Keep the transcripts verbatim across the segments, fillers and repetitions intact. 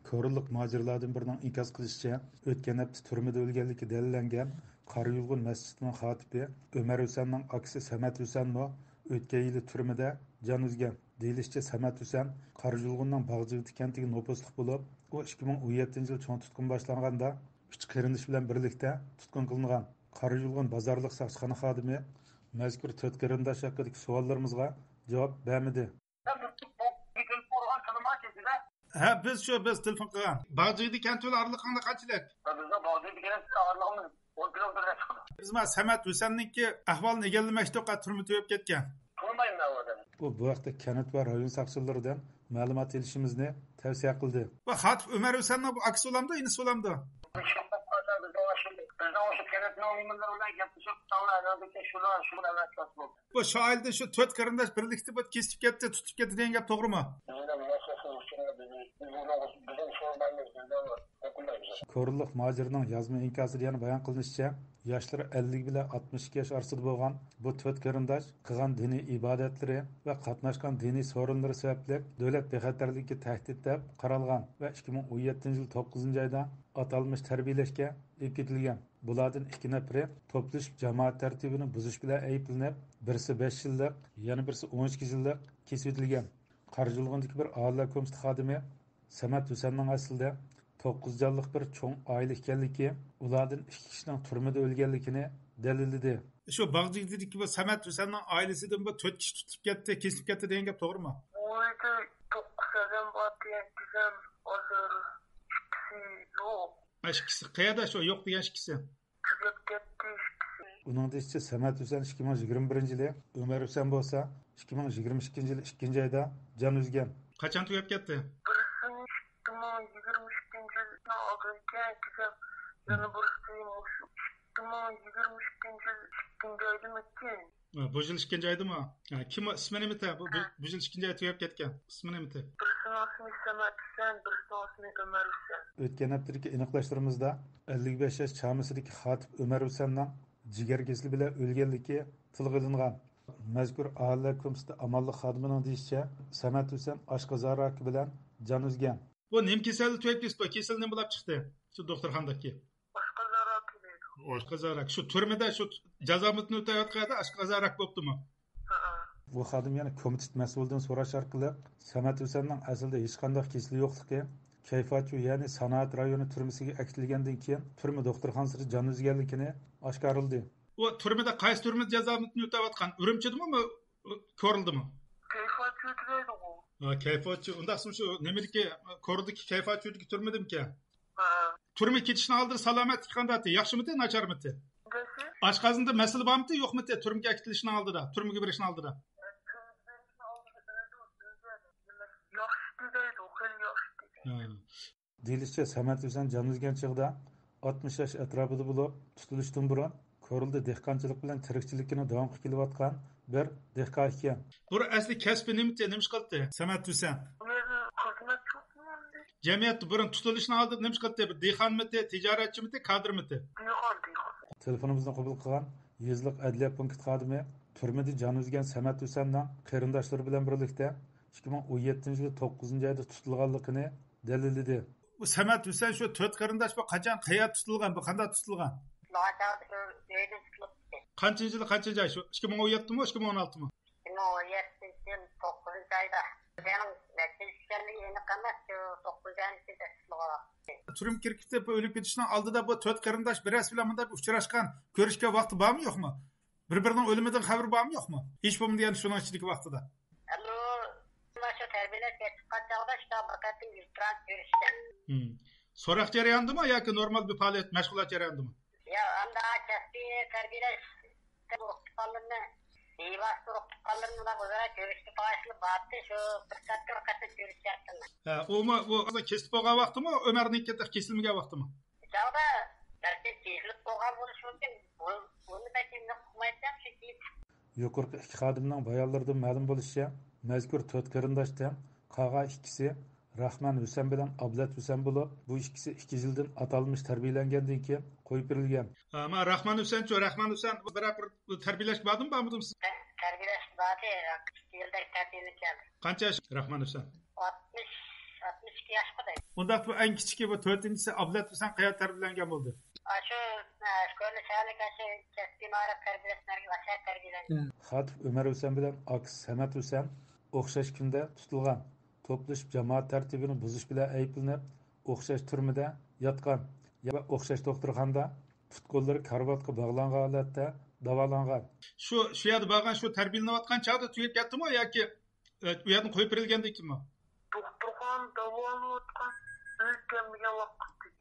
كورلىق مۇھاجىرلاردىن بىرىنىڭ ئىنكاس قىلىشىچە، ئۆتكەن ھەپتە تۈرمىدە ئۆلگەنلىكى دەلىللەنگەن قارا يۇلغۇن مەسچىتىنىڭ خاتىپى ئۆمەر ھۈسەننىڭ ئاكىسى سەمەت ھۈسەنمۇ ئۆتكەن يىلى تۈرمىدە جان ئۈزگەن. دېيىلىشىچە، سەمەت ھۈسەن قارا يۇلغۇننىڭ باغجىگىدى كەنتىگە نوپۇسلۇق بولۇپ، ئۇ ئىككى مىڭ ئون يەتتىنچى يىل چوڭ تۇتقۇن باشلانغاندا، ئۈچ قېرىندىشى بىلەن بىرلىكتە تۇتقۇن قىلىنغان. قارا يۇلغۇن بازارلىق ساقچىخانا خادىمى مەزكۇر تۆت قېرىنداش ھەققىدىكى سوئاللىرىمىزغا جاۋاب بەرمىدى. ھە، بىز شۇ، بىز تېلېفون قىلغان. باغجىگىدى كەنتى بىلەن ئارىلىقىڭدا قانچىلىك؟ بىزنىڭ باغجىگىدى كەنتى ئارىلىقىمىز ئون كىلومېتىر چىقىدۇ. بىز مانا سەمەت ھۈسەننىڭكى ئەھۋالىنى ئىگىلىمەكچىدۇق، تۈرمە تۈگەپ كەتكەن. تونۇمايمەن مەن ئۇ ئادەمنى. ئۇ بۇ ھەقتە كەنت ۋە رايون ساقچىلىرىدىن مەلۇمات ئېلىشىمىزنى تەۋسىيە قىلدى. ۋە خاتىپ ئۆمەر ھۈسەننىڭ بۇ ئاكىسى بولامدۇ، ئىنىسى بولامدۇ؟ بىزنىڭ ئاشۇ، بىزنىڭ ئاشۇ كەنتنىڭ نېمىلىرى بىلەن گەپلىشىپ، شۇلار، شۇلار ئەۋەتمەس بولدى. بۇ شۇ ئائىلىدە شۇ تۆت قېرىنداش بىرلىكتە بۇ كېسىپ كەتتى، تۇتۇپ كەتتى دېگەن گەپ توغرىمۇ؟ بىزنىڭ مۇسەسسىس ئۈچۈن بىزنىڭ، بىزنىڭ سورۇنلارمىز، بىزنىڭ ھۆكۈمەت. كورلۇق مۇھاجىرنىڭ يازما ئىنكاسىدا يەنە بايان قىلىنىشىچە، ياشلىرى ئەللىك بىلەن ئاتمىش ئىككى ياش ئارىسىدا بولغان بۇ تۆت قېرىنداش قىلغان دىنىي ئىبادەتلىرى ۋە قاتناشقان دىنىي سورۇنلىرى سەۋەبلىك دۆلەت بىخەتەرلىكىگە تەھدىت دەپ قارالغان ۋە ئىككى مىڭ ئون يەتتىنچى يىل توققۇزىنچى ئايدا ئاتالمىش تەربىيەلەشكە ئېلىپ كېتىلگەن. بۇلاردىن ئىككى نەپىرى توپلىشىپ جامائەت تەرتىپىنى بۇزۇش بىلەن ئەيىبلىنىپ، بىرسى بەش يىللىق، يەنە بىرسى ئون ئىككى يىللىق كېسىۋېتىلگەن. قارا يۇلغۇندىكى بىر ئاھالىلەر كومىتېتى خادىمى سەمەت ھۈسەننىڭ ئەسلىدە توققۇز جانلىق بىر چوڭ ئائىلە ئىكەنلىكى، ئۇلاردىن ئىككى كىشىنىڭ تۈرمىدە ئۆلگەنلىكىنى دەلىللىدى. شۇ باغجىگىدىدىكى بۇ سەمەت ھۈسەننىڭ ئائىلىسىدىن بۇ تۆت كىشى تۇتۇپ كەتتى، كېسىپ كەتتى دېگەن گەپ توغرىمۇ؟ ئۇ يەردە توققۇز ئادەم بار دېگەن گېزەم، ھازىر ئىككىسى يوق. ئىككىسى قەيەردە، شۇ يوق دېگەن ئىككىسى؟ تۈگەپ كەتتى ئىككىسى. ئۇنىڭ دېيىشىچە، سەمەت ھۈسەن ئىككى مىڭ يىگىرمە بىرىنچى يىلى، ئۆمەر ھۈسەن بولسا ئىككى مىڭ يىگىرمە ئىككىنچى يىلى ئىككىنچى ئايدا جان ئۈزگەن. قاچان تۈگەپ كەتتى؟ بىرسى ئىككى مىڭ يىگىرمە ئىككىنچى يىلنىڭ ئالدىدا ئىكەن، كېسەم، يەنە بىرسى مۇشۇ ئىككى مىڭ يىگىرمە ئىككىنچى يىل ئىككىنچى ئايدىمىكىن. ھە، بۇ يىل ئىككىنچى ئايدىمۇ؟ ھە، كىم ئۇ؟ ئىسمى نېمىتى؟ بۇ، بۇ، بۇ يىل ئىككىنچى ئاي تۈگەپ كەتكەن. ئىسمى نېمىتى؟ بىرسىنىڭ ئىسمى سەمەت ھۈسەن، بىرسىنىڭ ئىسمى ئۆمەر ھۈسەن. ئۆتكەن ھەپتىدىكى ئېنىقلاشلىرىمىزدا ئەللىك بەش ياش چامىسىدىكى خاتىپ ئۆمەر ھۈسەننىڭ جىگەر كېسىلى بىلەن ئۆلگەنلىكى تىلغا ئېلىنغان. مەزكۇر ئاھالىلەر كومىتېتى ئامانلىق خادىمىنىڭ دېيىشىچە، سەمەت ھۈسەن ئاشقازان راكى بىلەن جان ئۈزگەن. بۇ نېمە كېسەلدە تۈگەپ كېتىپتۇ؟ كېسىلى نېمە بولاپ چىقتى؟ شۇ دوختۇرخانىدىكى. ئاشقازان راكى دەيدۇ. ئاشقازان راكى. شۇ تۈرمىدە شۇ جازا مۇددىتىنى ئۆتەۋاتقان يەردە ئاشقازان راكى بوپتۇمۇ؟ ھە. بۇ خادىم يەنە كومىتېت مەسئۇلىدىن سوراش ئارقىلىق سەمەت ھۈسەننىڭ ئەسلىدە ھېچقانداق كېسىلى يوقلۇقى، كەيفاچۇ، يەنى سانائەت رايونى تۈرمىسىگە ئەكېتىلگەندىن كېيىن تۈرمە دوختۇرخانىسىدا جان ئۈزگەنلىكىنى ئاشكارىلىدى. ئۇ تۈرمىدە، قايسى تۈرمىدە جازا مۇددىتىنى ئۆتەۋاتقان؟ ئۈرۈمچىدىمۇ، كورلىدىمۇ؟ كەيفاچۇ دەيدىغۇ. ھە، كەيفاچۇ. ئۇنداقسىمۇ شۇ نېمىدىكى، كورلىدىكى كەيفاچۇدىكى تۈرمىدىمىكەن؟ ھە. تۈرمىگە كېتىشنىڭ ئالدىدا سالامەتلىكى قانداقتى؟ ياخشىمىتى، ناچارمىتى؟ نېسى؟ ئاشقازىنىدا مەسىلە بارمىتى، يوقمىتى؟ تۈرمىگە ئەكېتىلىشنىڭ ئالدىدا، تۈرمىگە بېرىشنىڭ ئالدىدا. ياخشى دەيدۇ، خېلى ياخشى. ھە. دېيىلىشىچە، سەمەت ھۈسەن جان ئۈزگەن چېغىدا ئاتمىش ياش ئەتراپىدا بولۇپ، تۇتۇلۇشتىن بۇرۇن كورلىدا دېھقانچىلىق بىلەن تىرىكچىلىكىنى داۋام قىلىۋاتقان بىر دېھقان ئىكەن. بۇرۇن ئەسلى كەسپى نېمىتى، نېمە ئىش قىلاتتى سەمەت ھۈسەن؟ بۇرۇن خىزمەت يوقمۇ ئەمدى؟ جەمئىيەتتە بۇرۇن تۇتۇلۇشنىڭ ئالدىدا نېمە ئىش قىلاتتى؟ بىر دېھقانمىتى، تىجارەتچىمىتى، كادىرمىتى؟ دېھقان، دېھقان. تېلېفونىمىزنى قوبۇل قىلغان يېزىلىق ئەدلىيە پونكىتى خادىمى تۈرمىدە جان ئۈزگەن سەمەت ھۈسەننىڭ قېرىنداشلىرى بىلەن بىرلىكتە ئىككى مىڭ ئون يەتتىنچى يىلى توققۇزىنچى ئايدا تۇتۇلغانلىقىنى دەلىللىدى. بۇ سەمەت ھۈسەن شۇ تۆت قېرىنداش بۇ قاچان، قەيەردە تۇتۇلغان، بۇ قانداق تۇتۇلغان؟ ئۆيدىن تۇتۇلۇپتۇ. قانچىنچى يىلى، قانچىنچى ئاي شۇ؟ ئىككى مىڭ ئون يەتتىمۇ، ئىككى مىڭ ئون ئالتىمۇ؟ ئىككى مىڭ ئون يەتتىنچى يىل توققۇزىنچى ئايدا. ئۆزىنىڭ نەچچىنچى ئىكەنلىكى ئېنىق ئەمەس، شۇ توققۇزىنچى ئاينىڭ ئىچىدە تۇتۇلغان. تۈرمىگە كىرىپ كېتىپ، ئۆلۈپ كېتىشنىڭ ئالدىدا بۇ تۆت قېرىنداش بىرەرسى بىلەن مۇنداق ئۇچراشقان، كۆرۈشكەن ۋاقتى بارمۇ، يوقمۇ؟ بىر-بىرىنىڭ ئۆلۈمىدىن خەۋىرى بارمۇ، يوقمۇ؟ ھېچ بولمىدى يەنە شۇنىڭ ئىچىدىكى ۋاقتىدا. ئەمدى ئۇ مانا شۇ تەربىيەلەش كەچ چىققان چاغدا شۇنداق بىر قېتىم ئىلتىراپ كۆرۈشتى. ھىم. سوراق جەريانىدىمۇ ياكى نورمال بىر پائالىيەت، مەشغۇلات جەريانىدىمۇ؟ ياق، ئەمدى كەسپىي تەربىيەلەش ئۇرۇق تۇغقانلىرىنى، بىۋاسىتە ئۇرۇق تۇغقانلىرىنى ئۇلار ئۆزئارا كۆرۈشۈشكە تايىنلىق باراتتى، شۇ پۇرسەتتە بىر قېتىم كۆرۈشۈشەتتىم. ھە، ئۇمۇ بۇ كېسىپ بولغان ۋاقتىمۇ، ئۆمەرنىڭكى كېسىلمىگەن ۋاقتىمۇ؟ چاغدا بەلكى كېسىلىپ بولغان بولۇشى مۇمكىن. بۇ، بۇنى بەك ئېنىق ئۇقمايتتىم، چۈنكى. يۇقىرىقى ئىككى خادىمنىڭ بايانلىرىدىن مەلۇم بولۇشىچە، مەزكۇر تۆت قېرىنداشتىن قالغان ئىككىسى راخمان ھۈسەن بىلەن ئابلەت ھۈسەن بولۇپ، بۇ ئىككىسى ئىككى يىلدىن ئاتالمىش تەربىيەلەنگەندىن كېيىن قويۇپ بېرىلگەن. ھە، ما راخمان ھۈسەنچۇ، راخمان ھۈسەن بىرەر بىر تەربىيەلەشكە باردىمۇ، بارمىدىمۇ سىز؟ تەربىيەلەشكە باردى، ئىككى يىلدەك تەربىيەلىنىپ كەلدى. قانچە ياش راخمان ھۈسەن؟ ئاتمىش، ئاتمىش. ياشقا دەيدۇ. ئۇنداقتا بۇ ئەڭ كىچىكى، بۇ تۆتىنچىسى ئابلەت ھۈسەن قەيەردە تەربىيەلەنگەن بولدى؟ ئاشۇ، ئە، كۆرلى شەھەرلىك ئاشۇ كەسپىي مائارىپ تەربىيەلەش مەركىزى ئاشۇ يەردە تەربىيەلەندى. خاتىپ ئۆمەر ھۈسەن بىلەن ئاكىسى سەمەت ھۈسەن ئوخشاش كۈندە تۇتۇلغان، توپلىشىپ جامائەت تەرتىپىنى بۇزۇش بىلەن ئەيىبلىنىپ، ئوخشاش تۈرمىدە ياتقان ۋە ئوخشاش دوختۇرخانىدا پۇت-قوللىرى كارىۋاتقا باغلانغان ھالەتتە داۋالانغان. شۇ، شۇ يەردە بارغان، شۇ تەربىيەلىنىۋاتقان چاغدا تۈگەپ كەتتىمۇ ياكى، ئە، ئۇ يەردىن قويۇپ بېرىلگەندىكىنمۇ؟ دوختۇرخانىدا داۋالىنىۋاتقان، ئۆيگە كەلمىگەن ۋاقىتتا.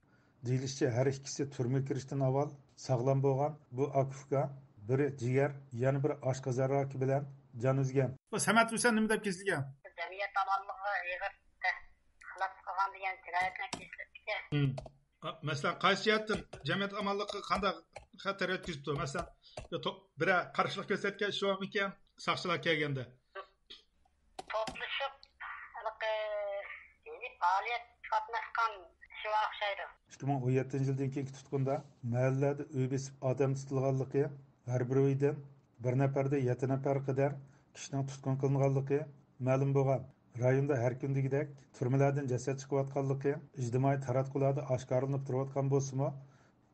دېيىلىشىچە، ھەر ئىككىسى تۈرمىگە كىرىشتىن ئاۋۋال ساغلام بولغان بۇ ئاكا-ئۇكا، بىرى جىگەر، يەنە بىرى ئاشقازان راكى بىلەن جان ئۈزگەن. بۇ سەمەت ھۈسەن نېمە دەپ كېسىلگەن؟ جەمئىيەت ئامانلىقىغا ئېغىر خىلاپلىق قىلغان دېگەن جىنايەتنى كېسىلىپتىكەن. مم. مەسىلەن، قايسى جەھەتتىن، جەمئىيەت ئامانلىقىغا قانداق خەتەر يەتكۈزۈپتۇ؟ مەسىلەن، بىر تو-، بىرەر قارشىلىق كۆرسەتكەن شۇمىكەن ساقچىلار كەلگەندە؟ توپلىشىپ، ھېلىقى يېزىپ پائالىيەت قاتناشقان شۇغا ئوخشايدۇ. ئىككى مىڭ ئون يەتتىنچى يىلدىن كېيىنكى تۇتقۇندا مەھەللىلەردە ئۆي بېسىپ ئادەم تۇتۇلغانلىقى، ھەر بىر ئۆيدىن بىر نەپەردىن يەتتە نەپەرگە قەدەر كىشىنىڭ تۇتقۇن قىلىنغانلىقى مەلۇم بولغان. رايوندا ھەر كۈندىكىدەك تۈرمىلەردىن جەسەت چىقىۋاتقانلىقى ئىجتىمائىي تاراتقۇلاردا ئاشكارىلىنىپ تۇرۇۋاتقان بولسىمۇ،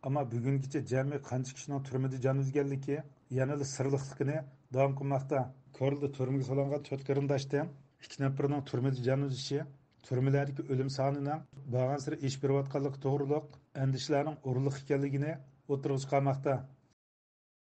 ئەمما بۈگۈنگىچە جەمئىي قانچە كىشىنىڭ تۈرمىدە جان ئۈزگەنلىكى يەنىلا سىرلىقلىقىنى داۋام قىلماقتا. كورلىدا تۈرمىگە سولانغان تۆت قېرىنداشتىن ئىككى نەپىرىنىڭ تۈرمىدە جان ئۈزۈشى، تۈرمىلەردىكى ئۆلۈم سانىنىڭ بارغانسېرى ئېشىپ بېرىۋاتقانلىقى توغرۇلۇق ئەندىشىلەرنىڭ ئورۇنلۇق ئىكەنلىكىنى ئوتتۇرىغا چىقارماقتا.